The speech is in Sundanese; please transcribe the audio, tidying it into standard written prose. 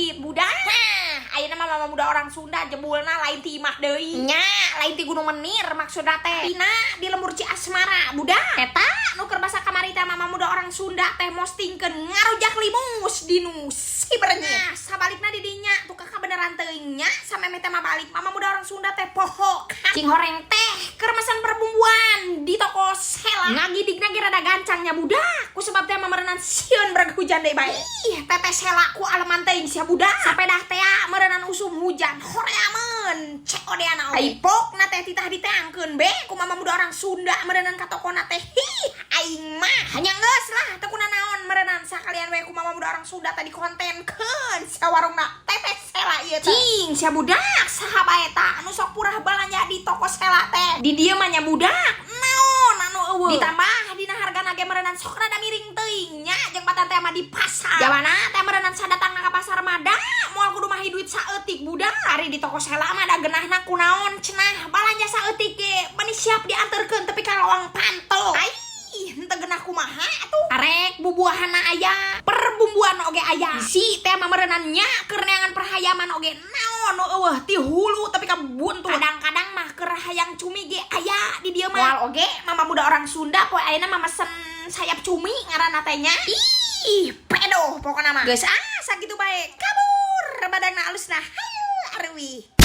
duit, budak. Nah, ayeuna mah mama muda orang Sunda jebulna lain ti imah deui. Nya, lain ti Gunung Menir maksudna teh. Tina di lembur Ci Asmara, budak. Eta nu keur basa kamari teh mama muda orang Sunda teh mostingkeun ngarujak limus di nu si berenyit. Nah, sabalikna di dinya tuh kakak beneran teuing nya, samemeh teh mah balik mama muda orang Sunda teh poho. Cing horeng teh keur mesen perbumbuan di toko Sela. Ngagidigna ge rada gancangnya, budak. Ku sebab teh meureunan sieun breg hujan deui bae. Ih, teteh Sela ku aleman teuing sia, budak. Sapedah teh meureunan usum hujan horeameun COD-ana oge. Ai pokna teh titah diteangkeun be ku mama muda orang Sunda meureunan ka tokona teh. Hi, aing mah hanya geus lah, teu naon meureunan sakalian we ku mama muda orang Sunda tadi kontenkeun sia warungna teteh Sela ieu teh. Cing sia, budak, saha bae ta anu sok purah balanja di toko Sela teh? Di dieu mah nya, budak, naon anu euweuh. Ditambah dina hargana ge meureunan sok rada miring teuing nya jeung batan teh mah di pasar. Jawana teh meureunan sadatangna ka pasar mah da moal kudu mahi duit saeutik, budak. Ari di toko Sela mah da geunahna kunaon cenah, balanja saeutik ge meni siap dianterkeun tepi ka lawang panto. Ai henteu geunah kumaha atuh? Arek bubuahana aya, perbumbuan oge aya. Si teh mah meureunan nya keur neangan perhayaman oge naon nu euweuh, ti hulu tapi ka buntut. Kadang-kadang mah keur hayang cumi ge aya di dieu mah. Moal oge mama muda orang Sunda poe ayeuna mah mesen sayap cumi ngaranna teh nya. Ih, pedo pokona mah. Geus ah, sakitu bae. Kabur badangna alusna. Hayu aruwi.